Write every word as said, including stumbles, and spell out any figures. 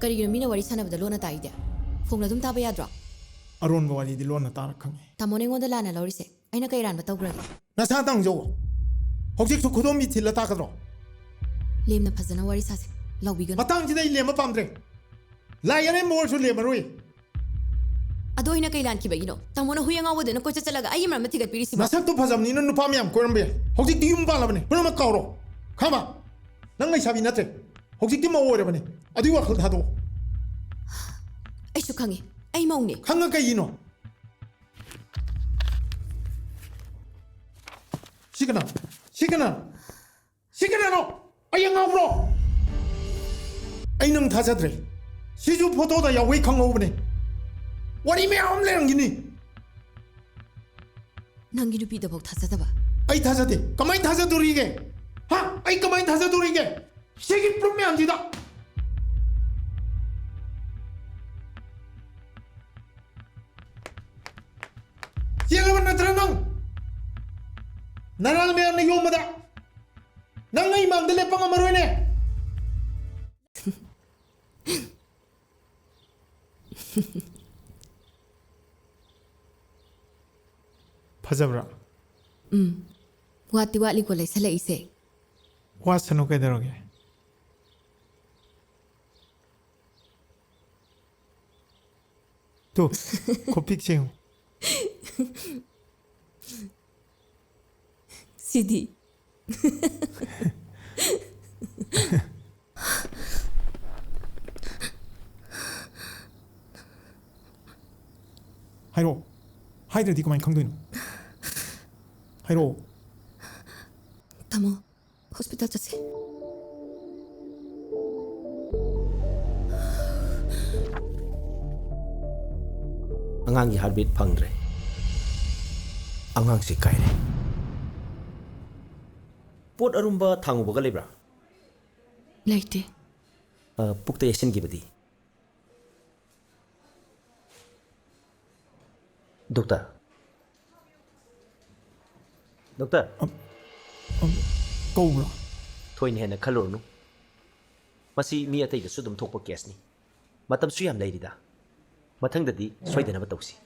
ꯀꯔꯤꯒꯤꯅꯣ ꯃꯤꯅ ꯋꯥꯔꯤ ꯁꯥꯟꯅꯕꯗ ꯂꯣꯟꯅ ꯇꯥꯏꯗꯤ? ꯐꯣꯡꯅ ꯑꯗꯨꯝ ꯇꯥꯕ ꯌꯥꯗ꯭ꯔꯣ? ꯑꯔꯣꯟꯕ ꯋꯥꯔꯤꯗꯤ ꯂꯣꯟꯅ ꯇꯥꯔ ꯈꯪꯉꯤ꯫ ꯇꯥꯃꯣꯅ ꯑꯩꯉꯣꯟꯗ ꯂꯥꯟꯅ ꯂꯧꯔꯤꯁꯦ ꯑꯩꯅ ꯀꯩ ꯑꯔꯥꯟꯕ ꯇꯧꯈ꯭ꯔꯒꯦ? ꯅꯁꯥ ꯇꯥꯡꯖꯧ꯫ ꯍꯧꯖꯤꯛꯁꯨ ꯈꯨꯗꯣꯝꯕꯤ ꯊꯤꯜꯂ ꯇꯥꯒꯗ꯭ꯔꯣ? ꯂꯦꯝꯅ ꯐꯖꯅ ꯋꯥꯔꯤ ꯁꯥꯁꯦ꯫ ꯂꯥꯎꯕꯤꯒꯅꯨ꯫ ꯃꯇꯥꯡꯁꯤꯗ ꯑꯩ ꯂꯦꯝꯕ ꯄꯥꯝꯗ꯭ꯔꯦ꯫ ꯂꯥꯏ ꯑꯔꯦꯝꯕ ꯑꯣꯏꯔꯁꯨ ꯂꯦꯝꯃꯔꯣꯏ꯫ ꯑꯗꯣ ꯑꯩꯅ ꯀꯩ ꯂꯥꯟꯈꯤꯕꯒꯤꯅꯣ? ꯇꯥꯃꯣꯅ ꯍꯨꯏ ꯑꯉꯥꯎꯕꯗꯨꯅ ꯀꯣꯏꯆꯠ ꯆꯠꯂꯒ ꯑꯩꯒꯤ ꯃꯔꯝꯗ ꯊꯤꯒꯠꯄꯤꯔꯤꯁꯤꯕꯣ? ꯅꯁꯛꯇꯣ ꯐꯖꯕꯅꯤꯅ ꯅꯨꯄꯥ ꯃꯌꯥꯝ ꯀꯣꯏꯔꯝꯕ ꯌꯥꯏ꯫ ꯍꯧꯖꯤꯛꯇꯤ ꯌꯨꯝ ꯄꯥꯜꯂꯕꯅꯦ꯫ ꯄꯨꯝꯅꯃꯛ ꯀꯥꯎꯔꯣ꯫ ꯈꯪꯉꯕ? ꯅꯪ ꯂꯩꯁꯥꯕꯤ ꯅꯠꯇ꯭ꯔꯦ꯫ ꯍꯧꯖꯤꯛꯇꯤ ꯃꯧ ꯑꯣꯏꯔꯕꯅꯦ꯫ ꯑꯗꯨꯒꯤ ꯋꯥꯈꯜ ꯊꯥꯗꯣꯛꯑꯣ꯫ ꯑꯩꯁꯨ ꯈꯪꯉꯤ꯫ ꯑꯩ ꯃꯧꯅꯦ꯫ ꯈꯪꯉ ꯀꯩꯒꯤꯅꯣ? ꯁꯤ ꯀꯅꯥ? ꯁꯤ ꯀꯅꯥ? ꯁꯤ ꯀꯅꯥꯅꯣ? ꯑꯩ ꯑꯉꯥꯎꯕ꯭ꯔꯣ? ꯑꯩ ꯅꯪ ꯊꯥꯖꯗ꯭ꯔꯦ꯫ ꯁꯤꯁꯨ ꯐꯣꯇꯣꯗ ꯌꯥꯎꯕꯩ ꯈꯪꯍꯧꯕꯅꯦ꯫ ꯋꯥꯔꯤ ꯃꯌꯥꯝ ꯑꯃ ꯂꯩꯔꯝꯒꯤꯅꯤ꯫ ꯅꯪꯒꯤ ꯅꯨꯄꯤꯗꯐꯥꯎ ꯊꯥꯖꯗꯕ? ꯑꯩ ꯊꯥꯖꯗꯦ꯫ ꯀꯃꯥꯏꯅ ꯊꯥꯖꯗꯣꯔꯤꯒꯦ? ꯍꯥ? ꯑꯩ ꯀꯃꯥꯏꯅ ꯊꯥꯖꯗꯣꯔꯤꯒꯦ? ꯁꯤꯒꯤ ꯄ꯭ꯔꯨꯞ ꯃꯌꯥꯝꯁꯤꯗ꯫ ꯆꯦꯜꯂꯕ ꯅꯠꯇ꯭ꯔ ꯅꯪ? ꯅꯔꯥꯜ ꯃꯌꯥꯝꯅ ꯌꯣꯝꯕꯗ꯫ ꯅꯪ ꯑꯩ ꯃꯥꯡꯗ ꯂꯦꯞꯄ ꯉꯝꯃꯔꯣꯏꯅꯦ꯫ ꯐꯖꯕ꯭ꯔꯥ? ꯎꯝ꯫ ꯋꯥꯠꯇꯤ ꯋꯥꯠꯂꯤꯀꯣ ꯂꯩꯁꯜꯂꯛꯏꯁꯦ꯫ ꯋꯥꯠꯁꯅꯨ ꯀꯩꯗꯧꯔꯒꯦ? ꯇꯨ, ꯈꯨꯄꯤꯛꯁꯦ ꯌꯦꯡꯉꯨ꯫ ꯁꯤꯗꯤ꯫ ꯍꯥꯏꯔꯛꯑꯣ꯫ ꯍꯥꯏꯗ꯭ꯔꯗꯤ ꯀꯃꯥꯏꯅ ꯈꯪꯗꯣꯏꯅꯣ? ꯍꯥꯏꯔꯛꯑꯣ꯫ ꯇꯥꯃꯣ, ꯍꯣꯁꯄꯤꯇꯥꯜ ꯆꯠꯁꯦ꯫ ꯑꯉꯥꯡꯒꯤ heartbeat ꯐꯪꯗ꯭ꯔꯦ꯫ ꯑꯉꯥꯡꯁꯤ ꯀꯥꯏꯔꯦ꯫ ꯄꯣꯠ ꯑꯔꯨꯝꯕ ꯊꯥꯡꯉꯨꯕꯒ ꯂꯩꯕ꯭ꯔꯥ? ꯂꯩꯇꯦ꯫ ꯑ, ꯄꯨꯛꯇ ꯌꯩꯁꯤꯟꯈꯤꯕꯗꯤ? ꯗꯣꯛꯇꯔ꯫ ꯗꯣꯛꯇꯔ꯫ ꯑꯝ, ꯑꯝ, ꯀꯧꯕ꯭ꯔꯣ? ꯊꯣꯏꯅ ꯍꯦꯟꯅ ꯈꯜꯂꯨꯔꯅꯨ꯫ ꯃꯁꯤ ꯃꯤ ꯑꯇꯩꯗꯁꯨ ꯑꯗꯨꯝ ꯊꯣꯛꯄ ꯀꯦꯁꯅꯤ꯫ ꯃꯇꯝꯁꯨ ꯌꯥꯝ ꯂꯩꯔꯤꯗ꯫ ꯃꯊꯪꯗꯗꯤ ꯁꯣꯏꯗꯅꯕ ꯇꯧꯁꯤ꯫